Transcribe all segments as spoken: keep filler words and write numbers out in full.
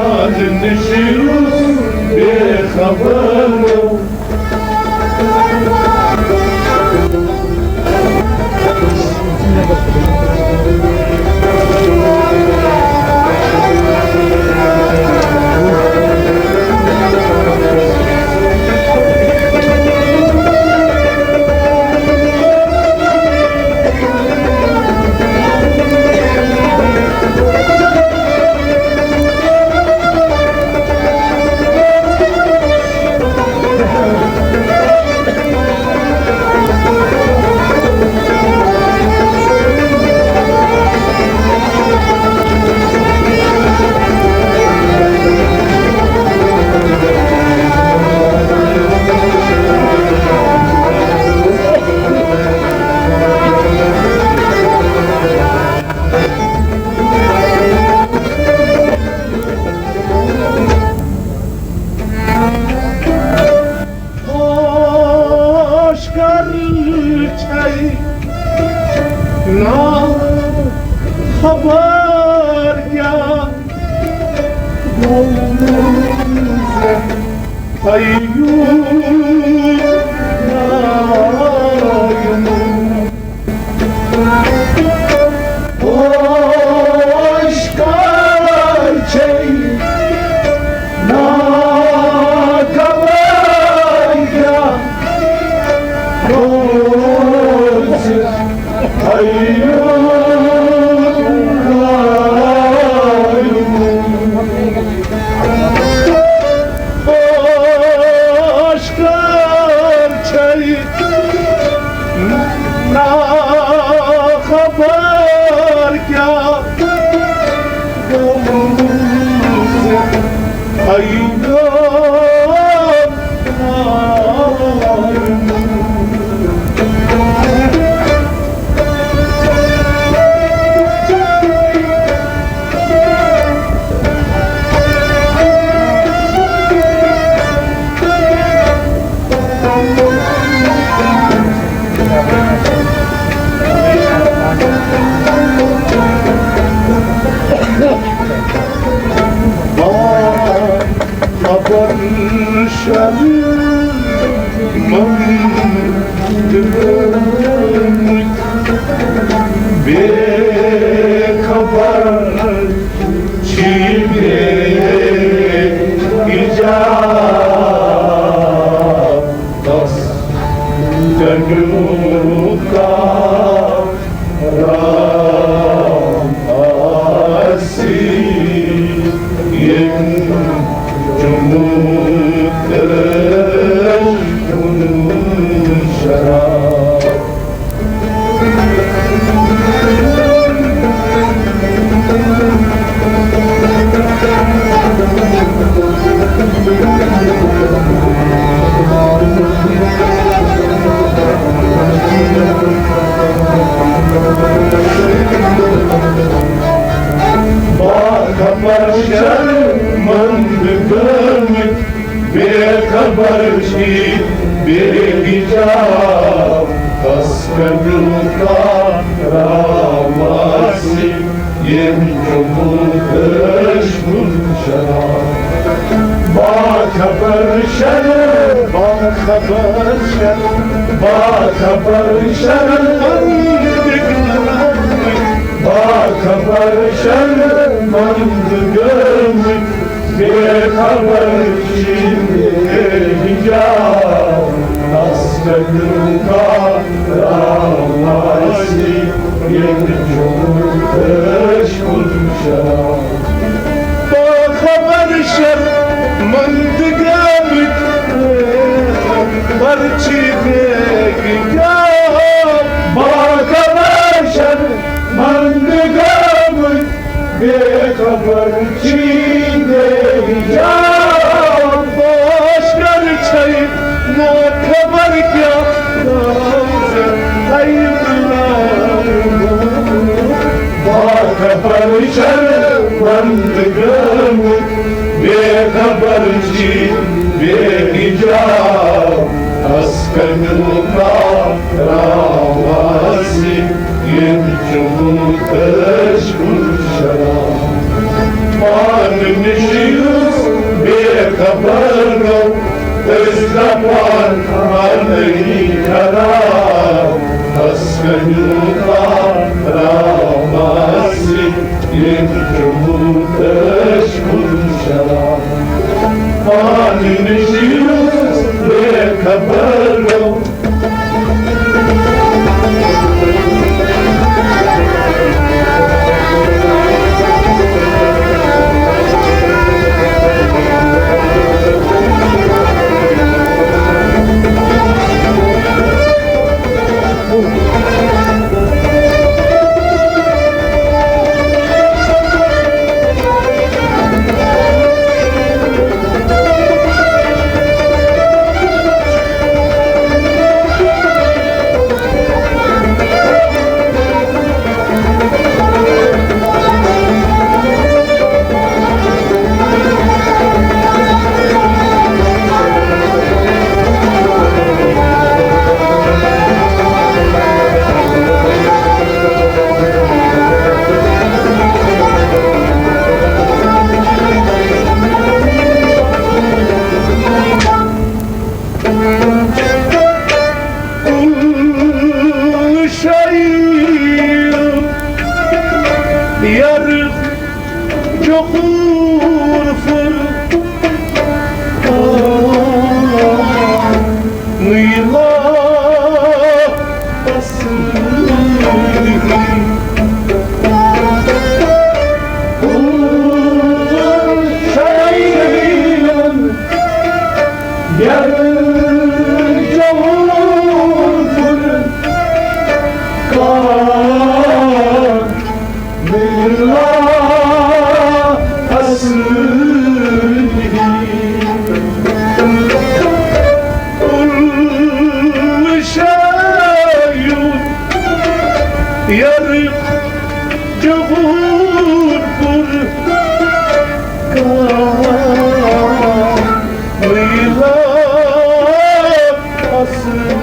نِش روٗز بے خبر۔ خۄش کر چھے نا خبر کیٛاہ گوٚو ژےٚ، عیوٗب نایوٗب۔ خۄش کر چھے نا خبر کیٛاہ روز عیوب نایوٗب۔ خۄش کر چھے نا خبر کیٛاہ گوٚو ژےٚ، عیوٗب نایوٗب۔ خبر شرمنٛد گٔمٕتۍ، بے خبر چھِ بے اجازتس۔ گنڈوکا رام آسی یم جموں تہٕ شراب۔ باخبر شرمند گٔمٕتۍ، بے خبر چھِ بے حجاب، تس کمیُک رام آسہِ ییٚمۍ چوٚمُت دٔچھُن شراب۔ باخبر شرم، باخبر شرم، باخبر شرم، باخبر شرمند گٔمٕتۍ، بے خبر چھِ بے حجاب، تس کمیُک رام آسہِ ییٚمۍ چوٚمُت دٔچھُن شراب۔ باخبر شرمند گٔمٕتۍ، خبر چھِ بے حجاب۔ باخبر شرمند گٔمٕتۍ، بے خبر چھِ بے حجاب۔ باخبر چھے نا خبر کیٛاہ رازٕ ہے بلاے۔ باخبر شرمند گٔمٕتۍ، بے خبر چھِ بے حجاب، تس کمیُک رام آسہِ ییٚمۍ چوٚمُت دٔچھُن شراب۔ پانہٕ نِش خبر گوٚو، أسۍ دپان خانٕے خراب، تس کمیُک آرام آسہِ، ییٚمۍ چوٚمُت ٲسۍ کُن شراب۔ پانہٕ نِش یُس بے خبر گوٚو، کُل شاعر یار جوہور فُل نیلا تسلی۔ کُل شاعر یار جوہور فُل کار مِلا اصلی۔ کُل شاعر یار جوہور فُل کار مِلا اصلی۔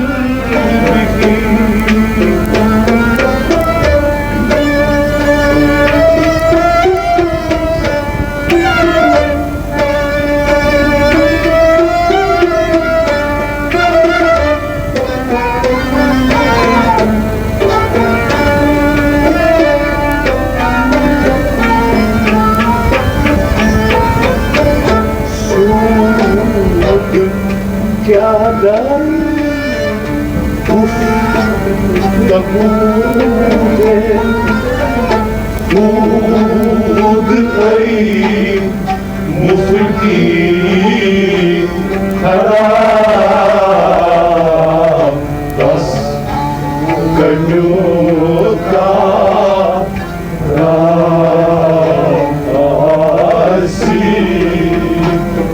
سوٗد کیٛاہ در گفتگو دے، سوٗد أے مُفتی خراب، تس کمیُک آرام آسی،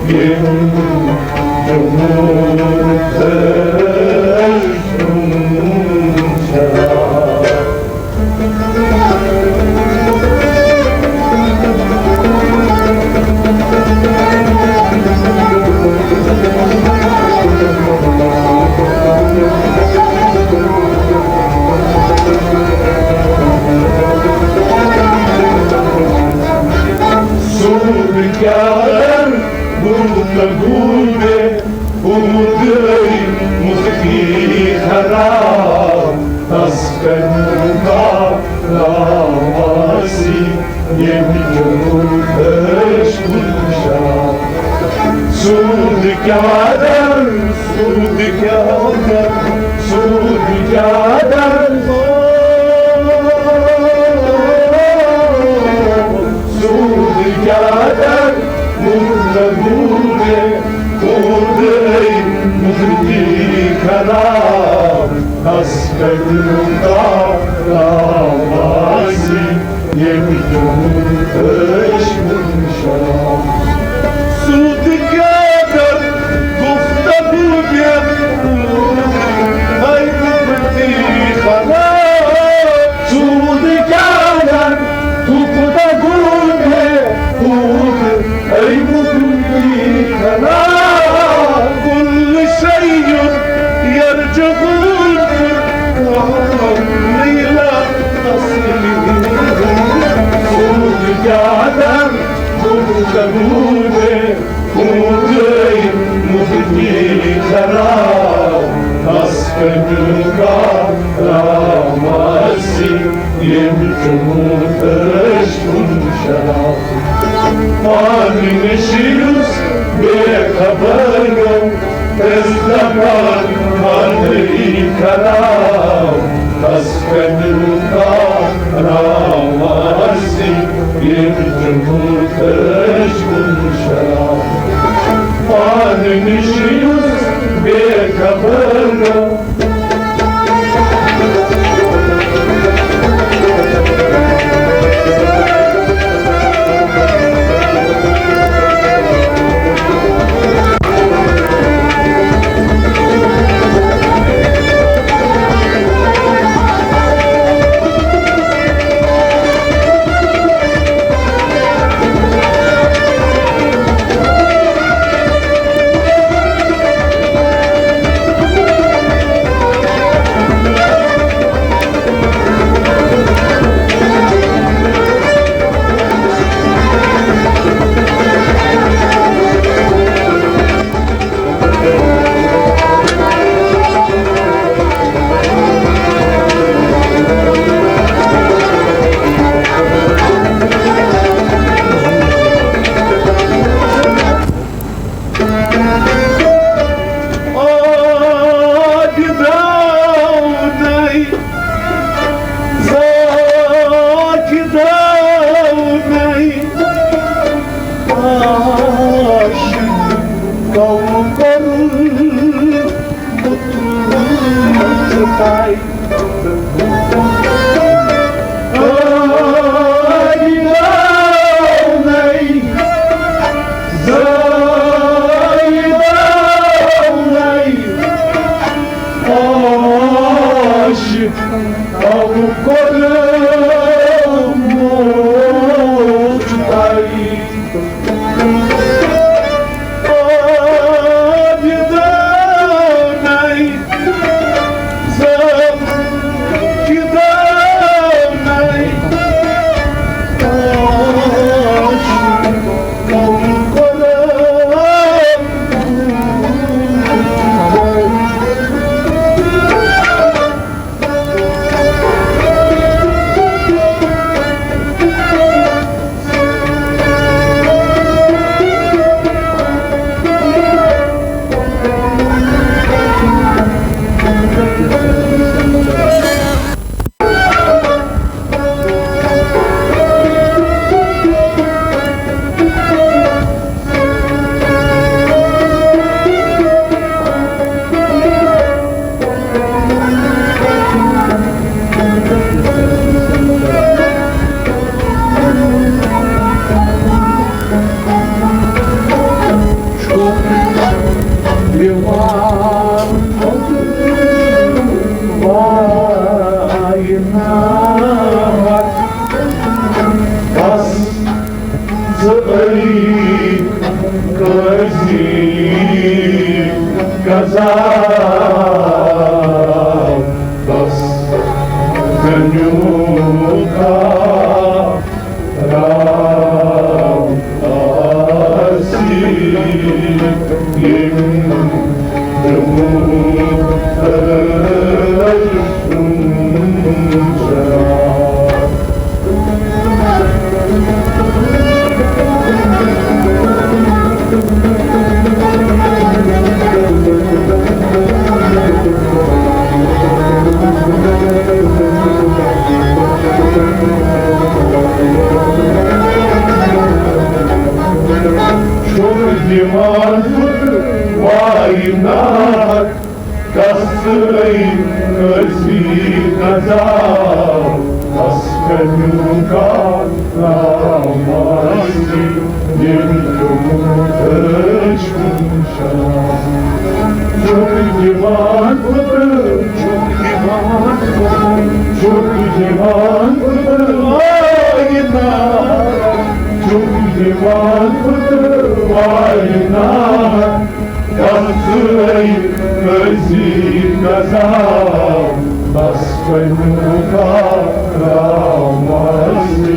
ییٚمۍ جمود شراب۔ سوٗد کیٛاہ گُفتگو دے، اوٗدے مُفتی خراب، تس کمیُک آرام آسی، ییٚمۍ جمود ٲسۍ کُن شراب۔ سوٗد کیٛاہ در، سوٗد کیٛاہ در، سوٗد کیٛاہ در، سوٗد کیٛاہ در، گُفتگو دے، اوٗدے مُفتی خراب، تس کمیُک آرام آسی، ییٚمۍ جمود ٲسۍ کُن شراب۔ سوٗد کیٛاہ در، گُفتگو دے، أے مُفتی خراب۔ سوٗد کیٛاہ در، گُفتگو دے، اوٗدے أے مُفتی خراب۔ کُل شیء یرجو الفرقان إلى أصله۔ سوٗد کیٛاہ در، گُفتگو شراب، تس کمیُک آرام آسہِ، ییٚمۍ چوٚمُت ٲسۍ کُن شراب۔ پانہٕ نِش یُس بے خبر گوٚو، أسۍ دپان پانہٕ یی خراب۔ تس کمیُک آرام آسہِ، ییٚمۍ چوٚمُت ٲسۍ کُن شراب۔ پانہٕ نِش یُس بے خبر گوٚو۔ آبِ داونَے، ذاتِ داونَے، عاشق کوثر مُتمُت تَے۔ چھُکھ دِوان پھُٹ وارِ نار، کسرے کٲفی قضا، کس کمیُک آرام آسہِ، ییٚمۍ چوٚمُت ٲسۍ کُن شراب۔ چھُکھ دِوان پھُٹ، چھُکھ دِوان پھُٹ، چھُکھ دِوان پھُٹ وارِ نار، چھُکھ دِوان پھُٹ وارِ نار۔ کسرے کٲفی قضا، بس کمیُک آرام آسہِ،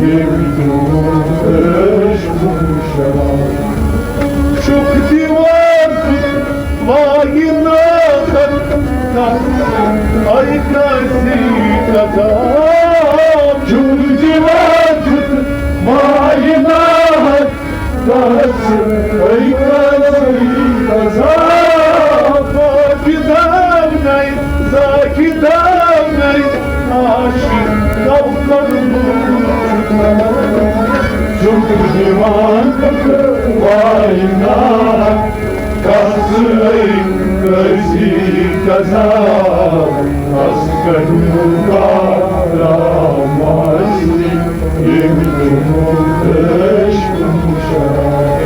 ییٚمۍ چوٚمُت ٲسۍ کُن شراب۔ چھُکھ دِوان أے قاضی قضا، پاکہِ دامنَے، زاکہِ دامنَے، عاشق نوکر چھُکھ دِوان واینہ۔ کس أے قاضی قضا، کس کریو کاراماز، ییٚمۍ دیُتمُت عشقُن شراب۔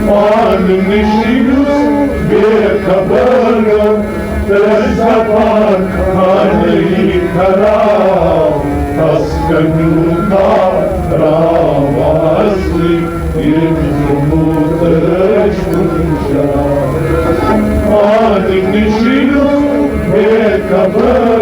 پانہٕ نِش یُس بے خبر، تہٕ زبان خانٕے خراب، تس کریو کاراماز، ییٚمۍ دیُتمُت عشقُن شراب۔ پانہٕ نِش یُس بے خبر،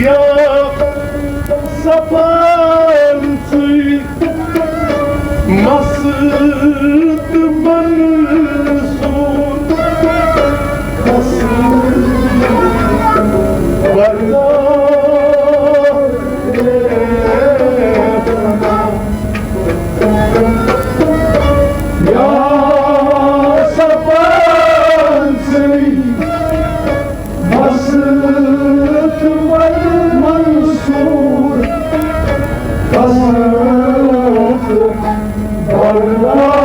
یا سپان ژٕے مست منصور، بردار یا سپان ژٕے مست منصور، کثرت بردار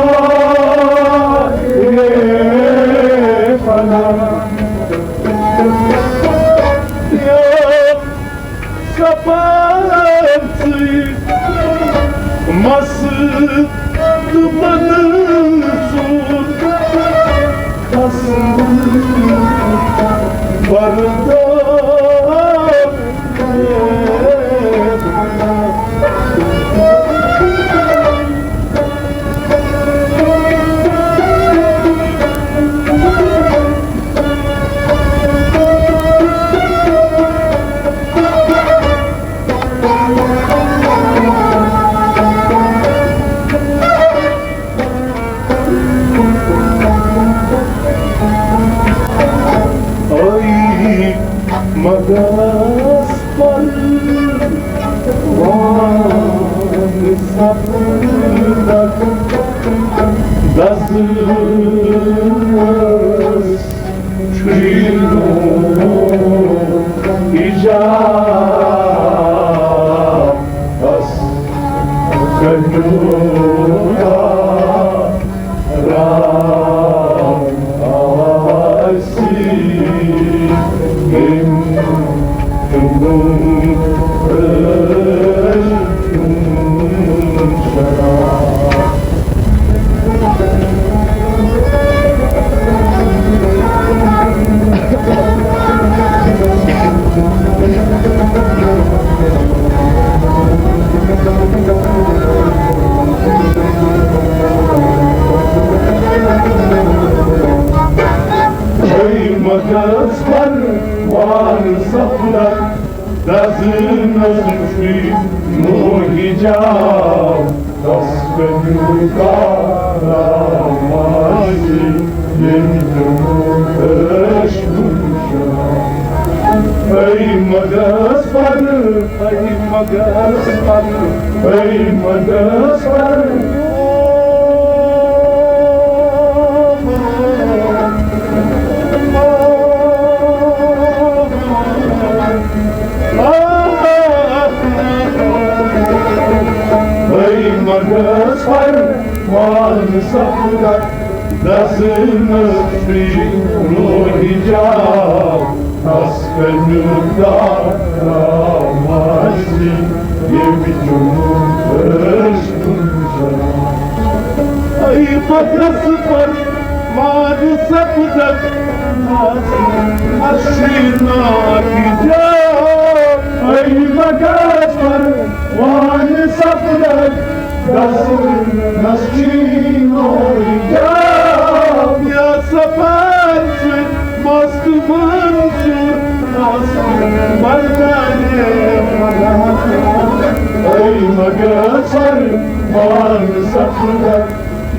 فنا۔ یا سپان ژٕے مست منصور، کثرت بردار۔ أے مگس پروان سپدک دزس چھُے نوٗر حجابس کریوٗتاہ رام آسی۔ أمۍ تُلُن عشقُن شراب۔ أے مگس پروان سپدک دزنس چھُے نوٗر حجاب، تس کریوٗتاہ رام آسی، ییٚمۍ تُلُن عشقُن شراب۔ أے مگس پر، أے مگس پر، أے مگس پر۔ مگر پروان سپدک دزنس روحی جا، تس کنیُک داماسی ییٚمہِ جنوٗب ٲسۍ کُن شراب۔ اے مگس پروان سپدک دزنس روحی جا، اے مگس پروان سپدک دزنس چینو حجاب۔ یا سفر سے مست منظور، مست مردان۔ اے مگر سر مان سفر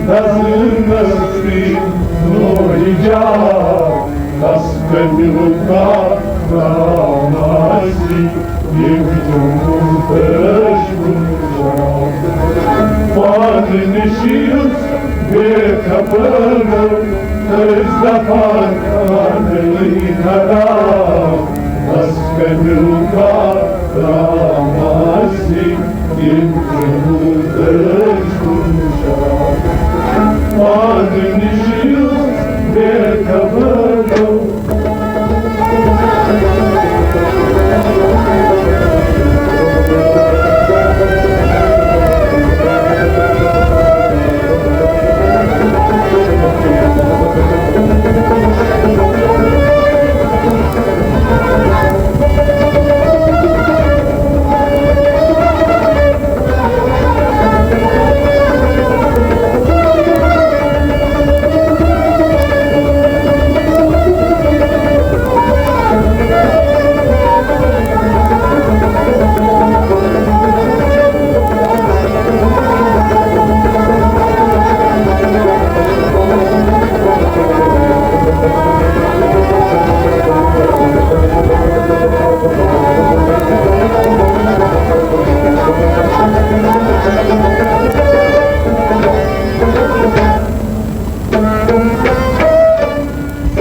دزنس چینو حجاب، تس کنیُک داماسی ییٚمہِ جنوٗب ٲسۍ کُن شراب۔ پانہٕ نِش یُس بے خبر گوٚو، أسۍ دپان خانٕے خراب۔ تس کنیُک داماسی ییٚمہِ جنوٗب ٲسۍ کُن شراب۔ پانہٕ نِش یُس بے خبر گوٚو،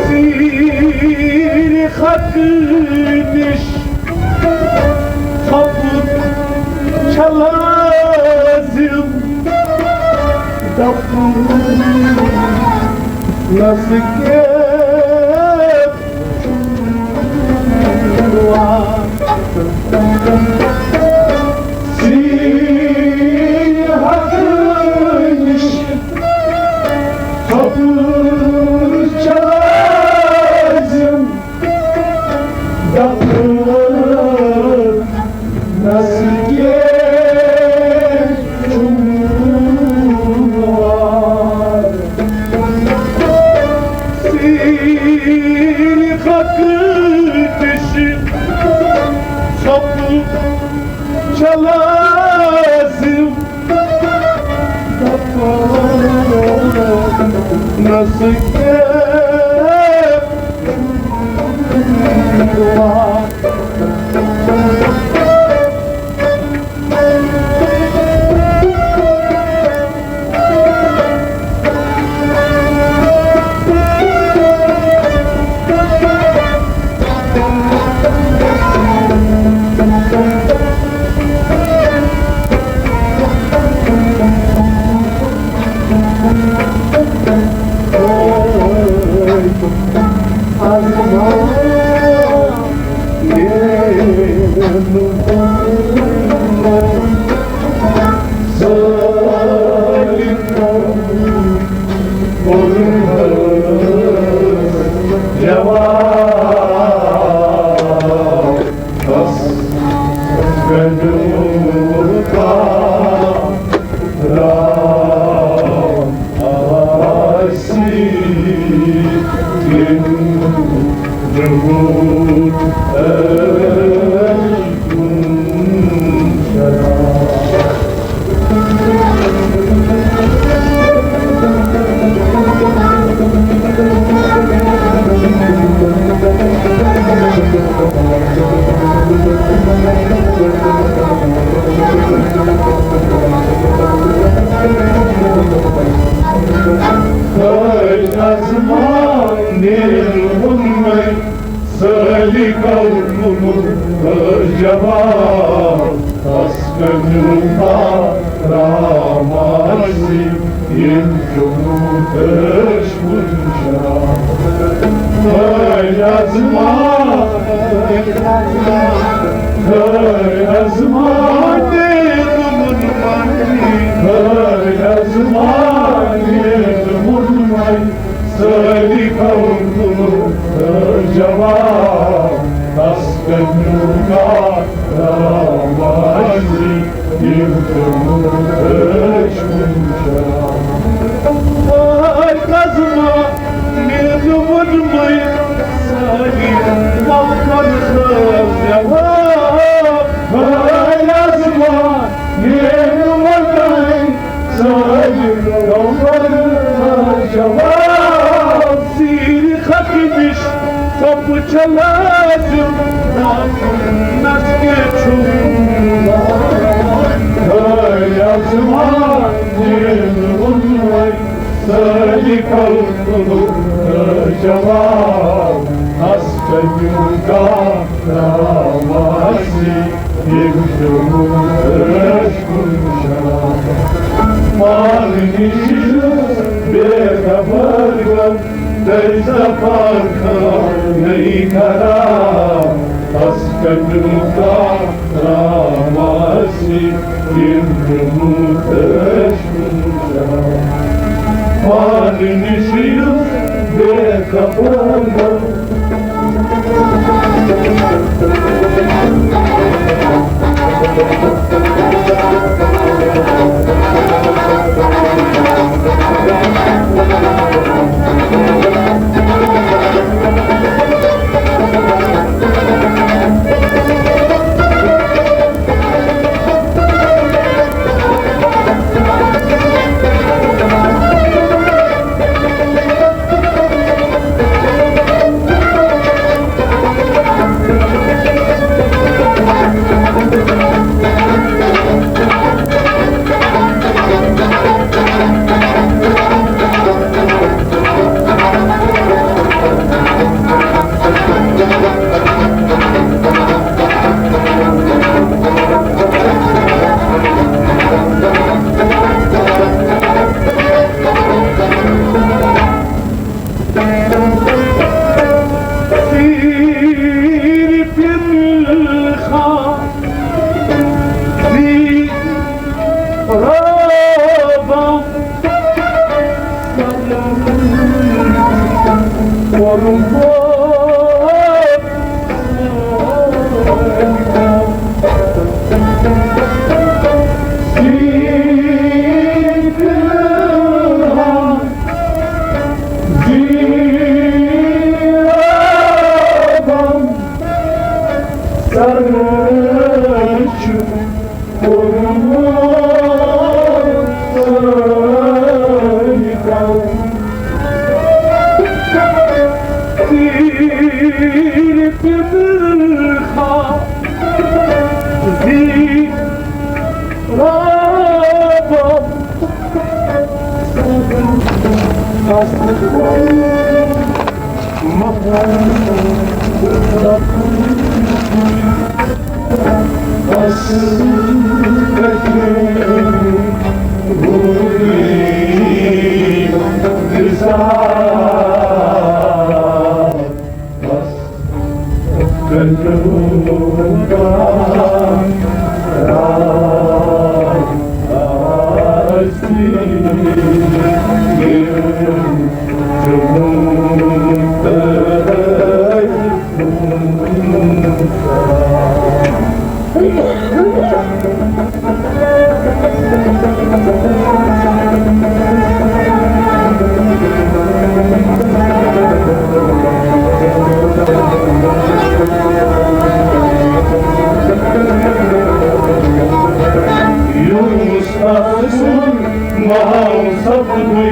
زیر خط نِش ژھۄپُت چھےٚ لازِم دَپُن نَس کیٛاہ زیر خط نِش ژھۄپُت چھےٚ لازِم دَپُن نَس کیٛاہ زیر خط نِش ژھۄپُت چھےٚ لازِم دَپُن نَس کیٛاہ ترٛاوان آسہِ یِم جنوٗن ٲسۍ کُن شراب۔ ہٲے آسمان، ہٲے آسمان، ہٲے آسمان، ییٚلہِ ووٚن وۄنۍ سٲری کَرُن جواب، تَس کَمیُک آسہِ یِم تِم ٲسۍ وٕچھان۔ ہاے قسمہ، مےٚ نہٕ ووٚنمُے سٲری مَلکَن ہٕنٛز جواب۔ ہاے قسمہ، مےٚ نہٕ ووٚنمُے سٲری مَلکَن ہٕنٛز جواب۔ سیٖرِ خَتہٕ نِش ژۄپہٕ چھےٚ لازِم، ناکُن نَس کیٛاہ چھُم؟ ہٲے آسمان، ییٚلہِ ووٚنمَے سٲری کَرُن جواب، اَس کَمیُک آسہِ ییٚمہِ جنوٗن ٲسۍ کُن شراب۔ پانہٕ نِش بے خبر گوٚو، تٔمۍ زبان خانٕے خراب۔ تَس کَمیُک آسہِ ییٚمہِ جنوٗن ٲسۍ کُن شراب۔ پانہٕ نِش بے خبر گوٚو۔ یوٗنُس تَس سُنٛد محل سپدُے،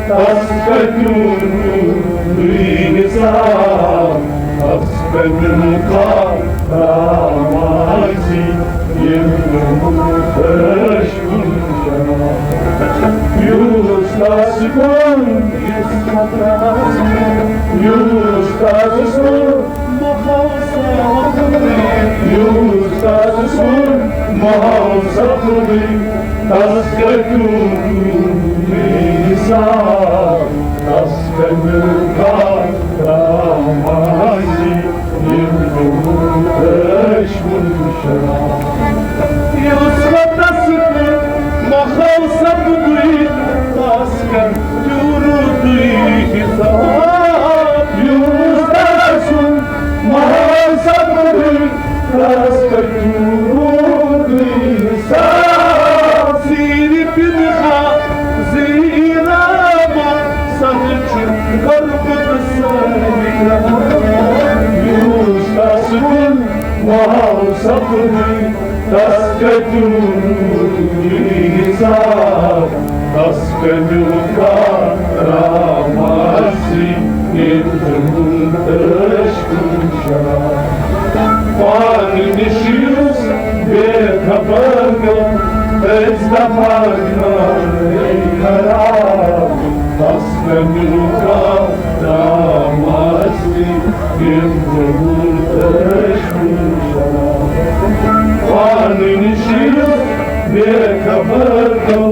تَس کَتیُن نوٗرٕے نثار، تَس کَتیُن خاک ترٛاوان زِ ییٚمہِ برونٛہہ ٲسۍ کُن جناب۔ یوٗنُس تَس کُن، یوٗنُس تَس کُن، یُس تَس سُنٛد محل سپُدٕے، تَس کَتیُک حساب، تَس کَمیُک آرام آسہِ، ییٚمۍ دیُت دُشمن شراب۔ یُس وَ تَس سُنٛد محل سپُدٕے، تَس کَتیُک حساب، یُس تَس سُنٛد محل سپُدٕے، تَس کَتیُک حساب۔ زیٖرِ پِنہا، زیٖرِ راما، سَتھ چھِ غربت سٲری۔ یُس تَس کُن محل سپُدٕے، تَس کَتیُک حساب، تَس کَمیُک آرام آسہِ، ییٚمۍ دیُت دُشمن شراب۔ پانہٕ نِش یُس بے خبر گوٚو، أسۍ دَپان گٔے خراب۔ تَس کَمیُک آرام آسہِ، ییٚمۍ دیُت دُشمن شراب۔ پانہٕ نِش یُس بے خبر گوٚو،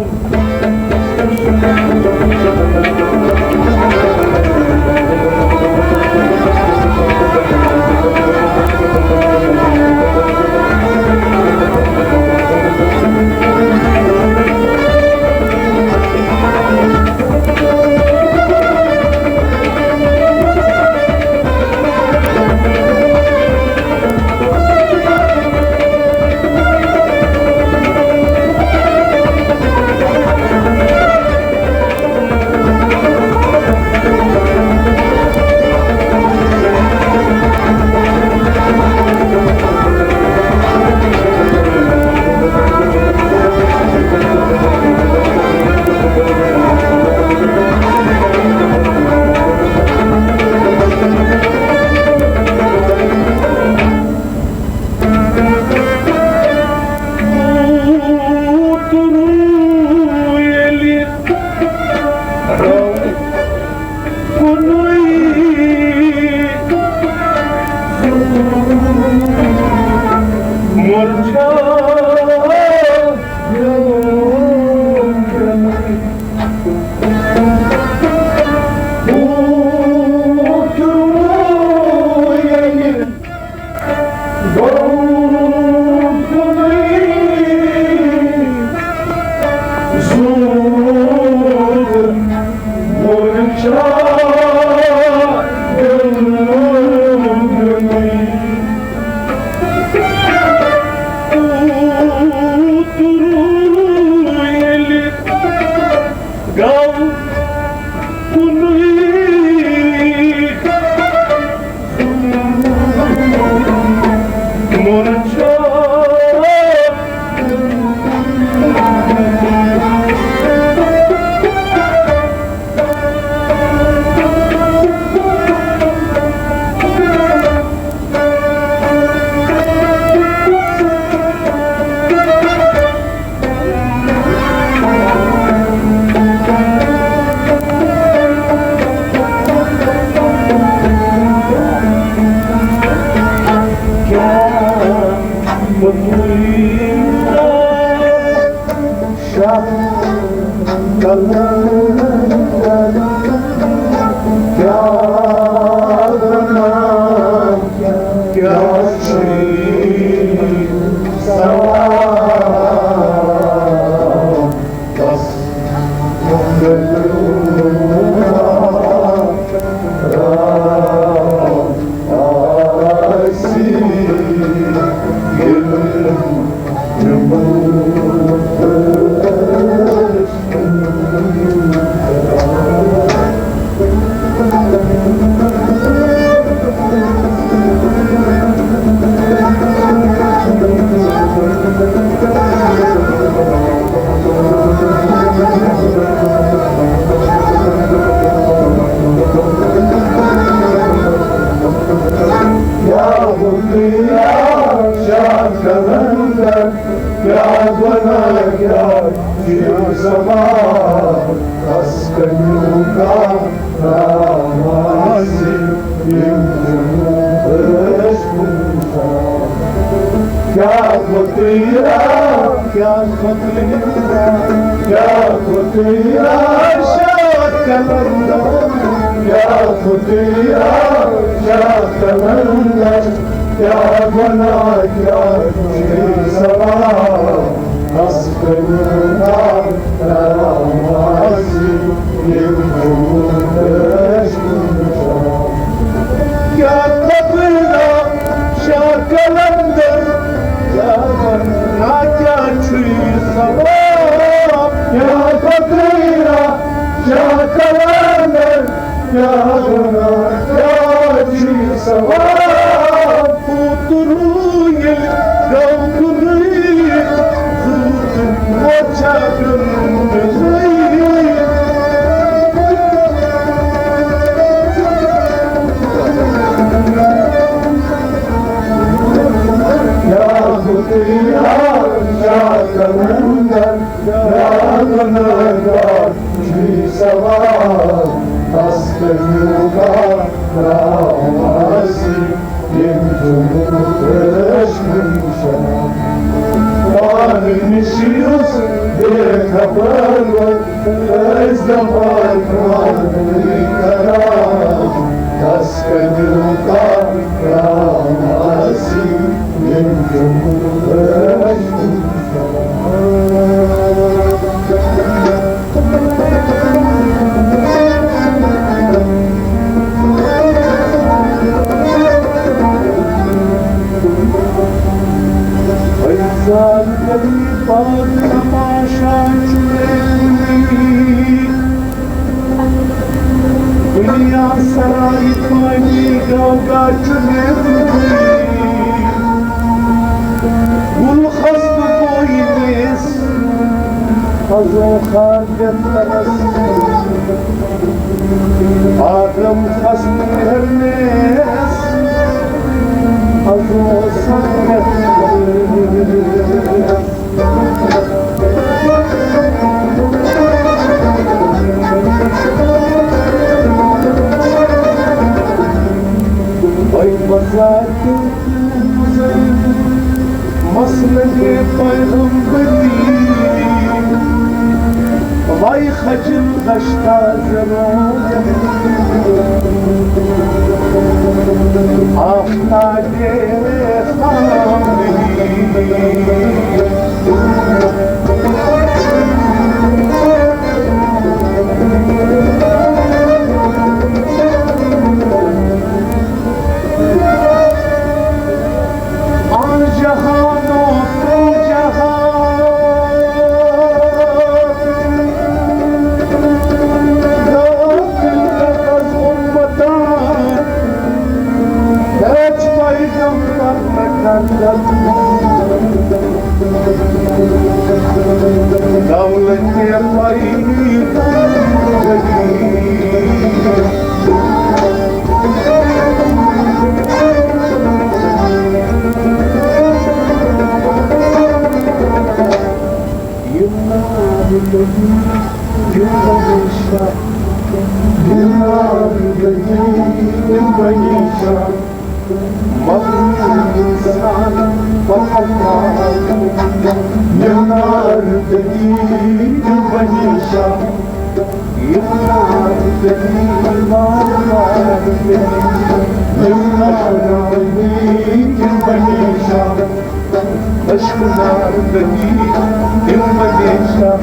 یا خدایا، شاہ قلندر، کیٛاہ گۄناہ، کیٛاہ جُرم زمان، تَس کَمیُک آرام آسہِ، ییٚمۍ دیُت خطیرہ، کیا خطیرہ، کیا خطیرہ، شاہ قلندر، کیا خطیرہ، شاہ قلندر، کیا گناہ، کیا چھی ثواب، بس کنیوکا رام آسی، یم جموں دشت۔ کیا خطیرہ، شاہ قلندر، کیا گناہ، کیا چھی ثواب۔ کیا خطیرہ، شاہ قلندر، کیا گناہ، کیا چھی ثواب۔ پوترو ییٚلہِ گوٚو کُنُے، زُو تہٕ وۄژھا پیوٚن بِلٕے۔ یا خطیرہ، یا قلندر، یا گناہگار، چھی ثواب، بس کنیوکا رام آسی، یم جموں دشمن شاہ۔ پانہٕ نِش یُس بے خبر ووت، أسۍ دپان پانہٕ کران، بس کنیوکا رام آسی، یم جموں دشمن۔ دنیا سرای پانی گوگا چنندی، گل خست بوئی نیس، ازو خاطر ترس، آدم خست ہرنیس، ازو سنگت۔ وای بازار مسند پیغمبری، وای خجل دشتا ضرور، آفتاب دولت پائی۔ مظلوم انسان پتھر مار، یمنار دگی تم بنیشا، یمنار دگی مار مار دگی، یمنار دگی تم بنیشا، عشق نار دگی تم بنیشا،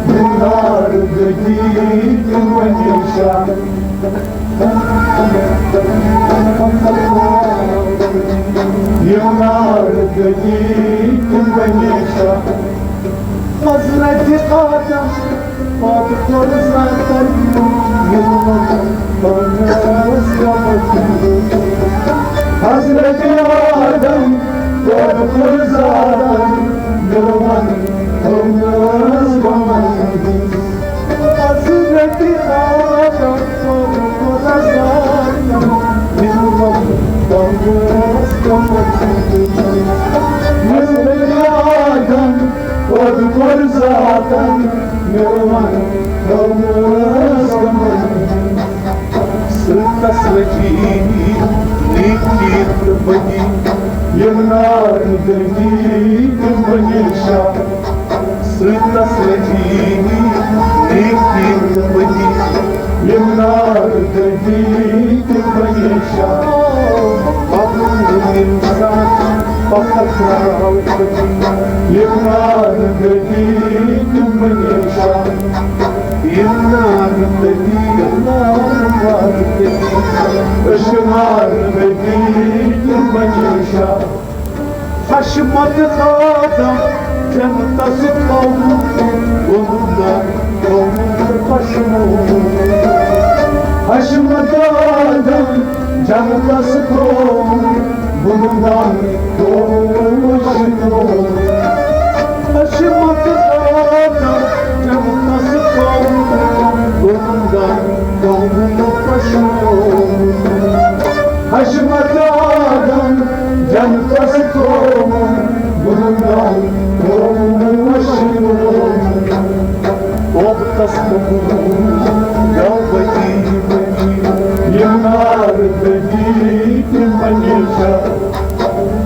یمنار دگی تم بنیشا۔ یمنار دگی تم بنیشا۔ حضرت آدم پتہٕ کوٚر زاتن یِمن پننِس رۄبس۔ حضرت آدم پتہٕ کوٚر زاتن یِمن پننِس رۄبس۔ حضرت آدم کوٚر خدا ذاتن مِلوَن دۄنوَس کمن۔ حضرت آدم کوٚر خدا ذاتن مِلوَن دۄنوَس کمن۔ سٕتس لٔجی نیکی تہٕ بدی، یِم نار دٔگی دٔدی تِم ہمیشہ، پَنُن اِنسان پَتھر ترٛاو کھٔتی۔ یِم نار دٔدی تِم ہمیشہ، یِم نار دٔدی، یِم نار دٔدی، أسۍ چھِ نار دٔدی تِم ہمیشہ۔ حشمت آدم جنتس تھوٚوُن، ووٚنُن نہ، تھوٚوُن پشمون۔ حشمت آدم جنتس تھوٚوُن، ووٚنُن نہ، تھوٚوُن پشمون۔ حشمت آدم جنتس تھوٚوُن، ووٚنُن نہ، تھوٚوُن پشمون۔ حشمت آدم جنتس تھوٚوُن، گُلزار تھوٚوُن وشنووُن۔ توبتس قبول گوٚو ؤری ؤری، یِم نار دٔدی تِم ہمیشہ۔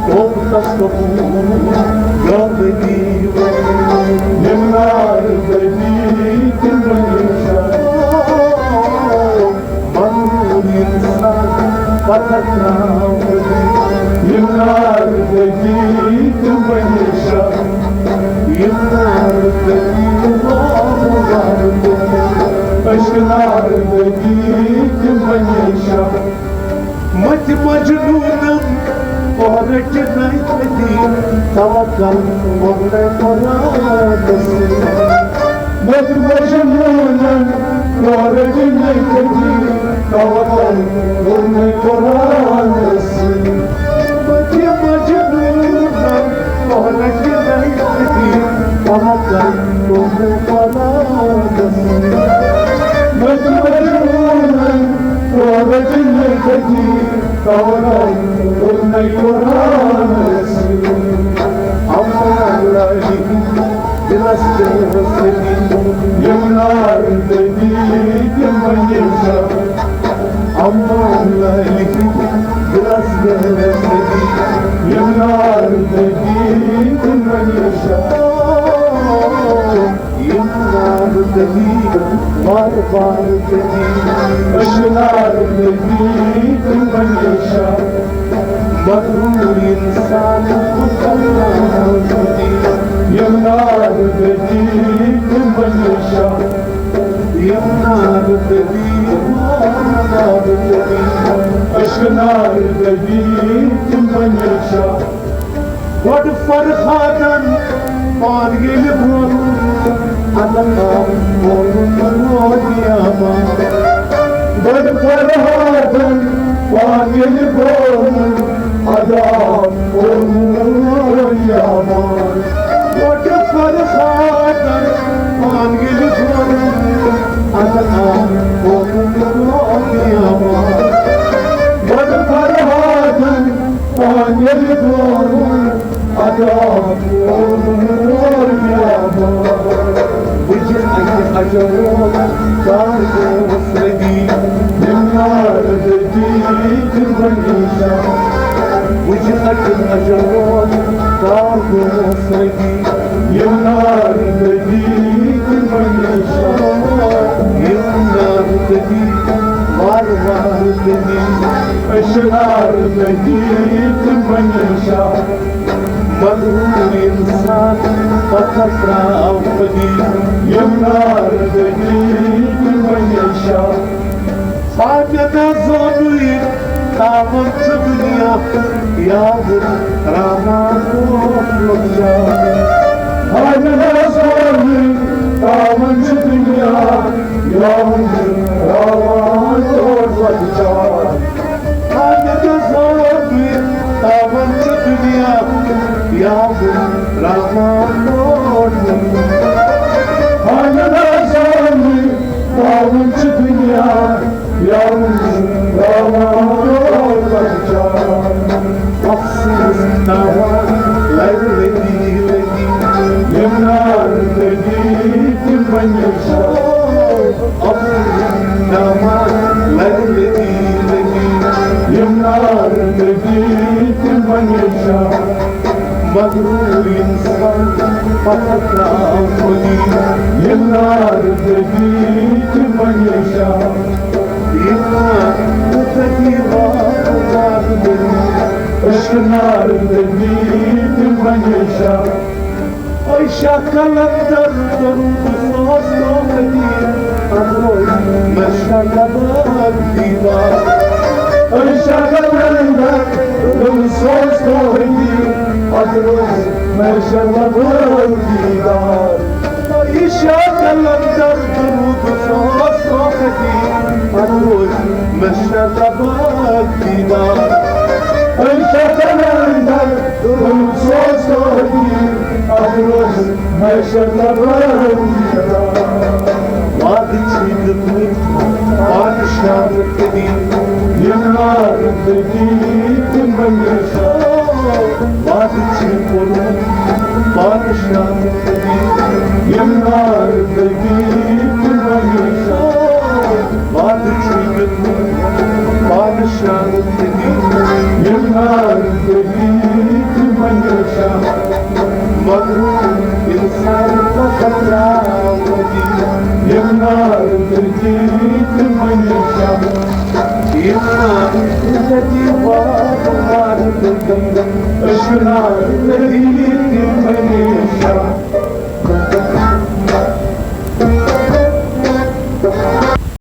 توبتس قبول گوٚو ؤری ؤری، یِم نار دٔدی تِم ہمیشہ۔ پَنُن اِنسان پَتھر ترٛاو کھٔتی۔ یِم نار دٔدی تِم ہمیشہ، یِم نار دٔدی، یِم نار دٔدی، أسۍ چھِ نار دٔدی تِم ہمیشہ۔ مٔتھۍ مجنوٗنن کوٚر رٔٹِنَے تٔتی، توکل کوٚرنَے قرآنس۔ مٔتھۍ مجنوٗنن کوٚر رٔٹِنَے تٔتی، توکل کوٚرنَے قرآنس۔ مٔتھۍ مجنوٗنن کوٚر رٔٹِنَے تٔتی، توکل کوٚرنَے قرآنس۔ مٔتھۍ مجنوٗنن کوٚر رٔٹِنَے تٔتی، توکل کوٚرنَے قرآنس۔ اما لٲگِتھ دِلس گٔرس سۭتی، یِم نار دٔدی تِم ہمیشہ۔ اما لٲگِتھ دِلس گٔرس سۭتی، یِم نار دٔدی تِم ہمیشہ۔ یِم نار دٔدی، وارٕ وارٕ دٔدی، أسۍ چھِ نار دٔدی تِم ہمیشہ۔ مغروٗر اِنسان، یِم نار دٔدی تِم ہمیشہ۔ یِم نار دٔدی، نار دٔدی، أسۍ چھِ نار دٔدی تِم ہمیشہ۔ گۄڈٕ فرہادن پان ییٚلہِ ووٚن، اَدٕ آو ووٚنُن روزِ امان۔ گۄڈٕ فرہادن پان ییٚلہِ ووٚن، اَدٕ آو ووٚنُن روزِ امان۔ گۄڈٕ فرہادن پان ییٚلہِ ووٚن، اَدٕ آو ووٚنُن روزِ امان۔ گۄڈٕ فرہادن پان ییٚلہِ ووٚن، ادا کوٚر مےٚ بار۔ بہٕ چھُس اَکہِ اَجَلُک کار گوس رٔدی، یِم نار دٔدی تِم ہمیشہ۔ بہٕ چھُس اَکہِ اَجَلُک کار گوس رٔدی، یِم نار دٔدی تِم ہمیشہ۔ یِم نار دٔدی، وارٕ وارٕ دٔدی، أسۍ چھِ نار دٔدی تِم ہمیشہ۔ مغروٗر اِنسان پَتھر ترٛاو خۄدی، یِم نار دٔدی تِم ہمیشہ۔ حاجت زانُے تاوان چھُ دُنیا، یاوُر راوان اوس لۄکچار۔ حاجت زانُے تاوان چھُ دُنیا، یاوُر راوان اوس لۄکچار۔ حاجت زانُے تاوان چھُ دُنیا، یاوُر راوان اوس لۄکچار۔ حاجت زانُے تاوان چھُ دُنیا، یاوُر راوان اوس لۄکچار۔ افسوس تاوان لگہِ لگی لگی، یِم نار دٔدی تِم ہمیشہ۔ افسوس تاوان لگہِ لگی لگی، یِم نار دٔدی تِم ہمیشہ۔ مغروٗر اِنسان پَتھر ترٛاو خۄدی، یِم نار دٔدی تِم ہمیشہ۔ یِم أشکنار دٔدی تِم ہمیشہ۔ أے شاہ قلندر درود ساز تو قدیم، اتھ روز مشرق آباد دیدار۔ أے شاہ قلندر درود ساز تو قدیم، اتھ روز مشرق آباد دیدار۔ أے شاہ قلندر درود ساز تو قدیم، اتھ روز مشرق آباد دیدار۔ أے شاہ قلندر درود ساز تو قدیم، اتھ روز مشرق آباد دیدار۔ وعدٕ چھُے دیُتمُت پادشاہن قدیم، یِم نار دٔدی تِم ہمیشہ۔ وعدٕ چھُے کوٚرمُت پادشاہن قدیم، یِم نار دٔدی تِم ہمیشہ۔ وعدٕ چھُے دیُتمُت پادشاہن قدیم، یِم نار دٔدی تِم ہمیشہ۔ مگر انسان پتہ درٛاو نٔدی، یِم نار دٔدی تِم ہمیشہ۔ یِم نار دٔدی وار وار دٔدی، أشکنار دٔدی تِم ہمیشہ۔